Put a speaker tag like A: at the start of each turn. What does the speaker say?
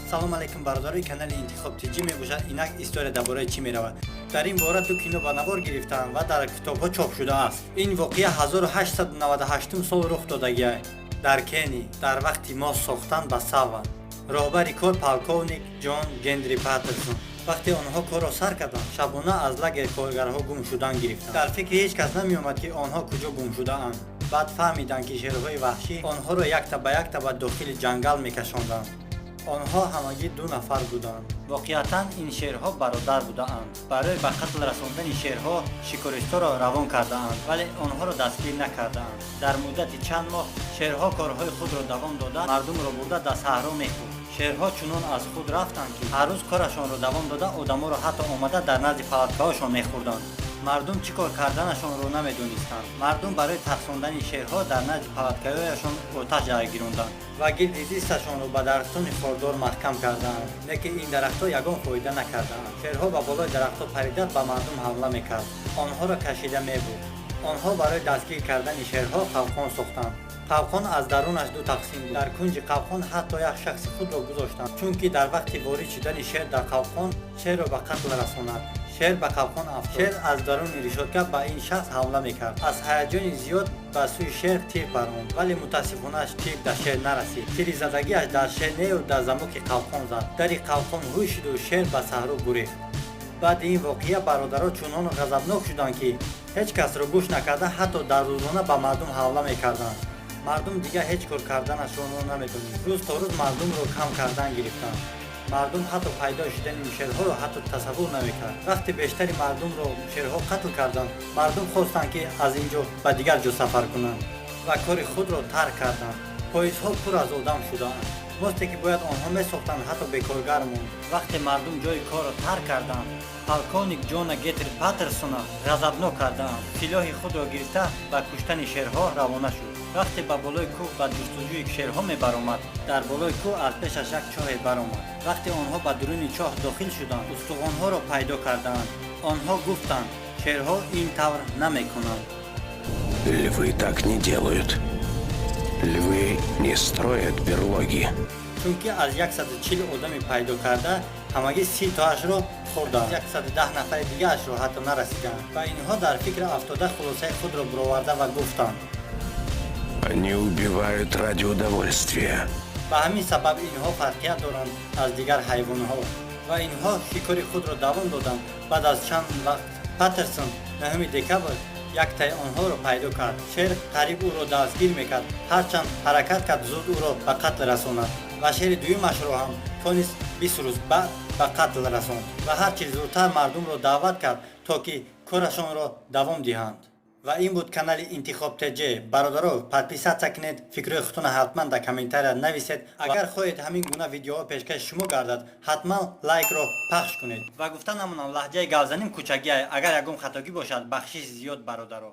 A: Салом алейкум, бародарои канали Интихоб Тҷ мебошад. Инак история дар бораи чӣ меравад? Дар ин бора ду кино ба навор гирифтаанд ва дар китобҳо чоп шудааст. Ин воқеа 1898 сол рух додагиай дар Кени, дар вақти мост сохтан ба Сава. Роҳбари кор полковник Ҷон Генри Паттерсон. Вақте онҳо корро сар карданд, шабона аз лагер коргарҳо гум шудан гирифтанд. Дар фикри ҳеҷ кас намеомад, ки онҳо куҷо гум шудаанд. Баъд фаҳмиданд, ки шерҳои ваҳшӣ онҳоро якта ба якта ба дохили ҷангал мекашонданд. Онҳо ҳамагӣ ду нафар буданд. Воқеатан ин шерҳо бародар будаанд. Барои ба қатл расондани шерҳо шикористоро равон кардаанд, вале онҳоро дастгир накардаанд. Дар муддати чанд моҳ шерҳо корҳои худро давом дода, мардумро бурда дар саҳро мехӯрд. Шерҳо чунон аз худ рафтанд, ки ҳар рӯз корашонро давом дода, одаморо ҳатто омада дар назди палаткаҳошон мехӯрданд. Мардум чӣ кор карданашонро намедонистанд. Мардум барои тарсондани шерҳо дар назди палаткаҳояшон оташ даргиронданд ва гирди зисташонро ба дарахтони хордор маҳкам кардаанд. Лекин ин дарахтҳо ягон фоида накардаанд. Шерҳо ба болои дарахтҳо парида, ба мардум ҳамла мекард, онҳоро кашида мебурд. Онҳо барои дастгир кардани шерҳо қавқон сохтанд. Қавқон аз дарунаш ду тақсим буд. Дар кунҷи қавқон ҳатто як шахси худро гузоштанд, чунки дар вақти ворид шудани шер дар қавқон шерро ба қатл расонад. Шер ба қавқон афтод. Шер аз даруни решётка ба ин шахс ҳамла мекард. Аз ҳаяҷони зиёд ба сӯи шер тир паронд, вале мутаассифона, тир дар шер нарасид. Тири задагиаш дар шер нею дар замоки қавқон зад. Дари қавқон ҳуй шуду шер ба саҳро гурехт. Баъди ин воқеа бародаро чунон ғазабнок шуданд, ки ҳеҷ касро гӯш накарда, ҳатто дар рӯзона ба мардум ҳамла мекарданд. Мардум дигар ҳеҷ кор карданашонро намедонист. Рӯз то рӯз мардумро кам кардан гирифтанд. Мардум ҳатто пайдо шудани шерҳоро ҳатто тасаввур намекард. Вақте бештари мардумро шерҳо қатл карданд, мардум хостанд, ки аз ин ҷо ба дигар ҷо сафар кунанд ва кори худро тарк карданд. Поездҳо пур аз одам шудаанд. Мосте, ки бояд онҳо месохтанд, ҳатто бекоргар монд. Вақте мардум ҷои корро тарк карданд, полковник Ҷона Гетри Паттерсона ғазабнок кардаанд. Силоҳи худро гирифта, ба куштани шерҳо равона шуд. Вақте ба болои кӯҳ ба ҷустуҷӯи шерҳо мебаромад, дар болои кӯҳ аз пешаш як чоҳе баромад. Вақте онҳо ба дуруни чоҳ дохил шуданд, устухонҳоро пайдо кардаанд. Онҳо гуфтанд: шерҳо ин тавр намекунанд.
B: Львы так не делают. Львы не строят берлоги.
A: Чунки аз 140 одами пайдо карда, ҳамагӣ 30 тоашро хӯрданд, 110 нафари дигаашро ҳатто нарасиданд. Ва инҳо дар фикр афтода, хулосаи худро буроварда ва гуфтанд:
B: Они убивают ради удовольствия.
A: Ба ҳамин сабаб инҳо фарқият доранд аз дигар ҳайвонҳо. Ва инҳо шикори худро давом доданд. Баъд аз чанд вақт Паттерсон 9 декабр яктаи онҳоро пайдо кард. Шер қариб ӯро дастгир мекард, ҳарчанд ҳаракат кард зуд ӯро ба қатл расонад. Ва шери дуюмашро ҳам тонист 20 рӯз баъд ба қатл расонд ва ҳарчи зудтар мардумро даъват кард, то ки корашонро давом диҳанд. Ва ин буд канали Интихоб Тҷ. Бародаро, подписаться кунед, фикрҳои худтонро ҳатман дар комментария нависед. Агар хоҳед, ҳамин гуна видеоҳо пешкаши шумо гардад, ҳатман лайкро пахш кунед. Ва гуфта намонам, лаҳҷаи гапзаним кӯчагиай. Агар ягон хатогӣ бошад, бахшиши зиёд, бародаро.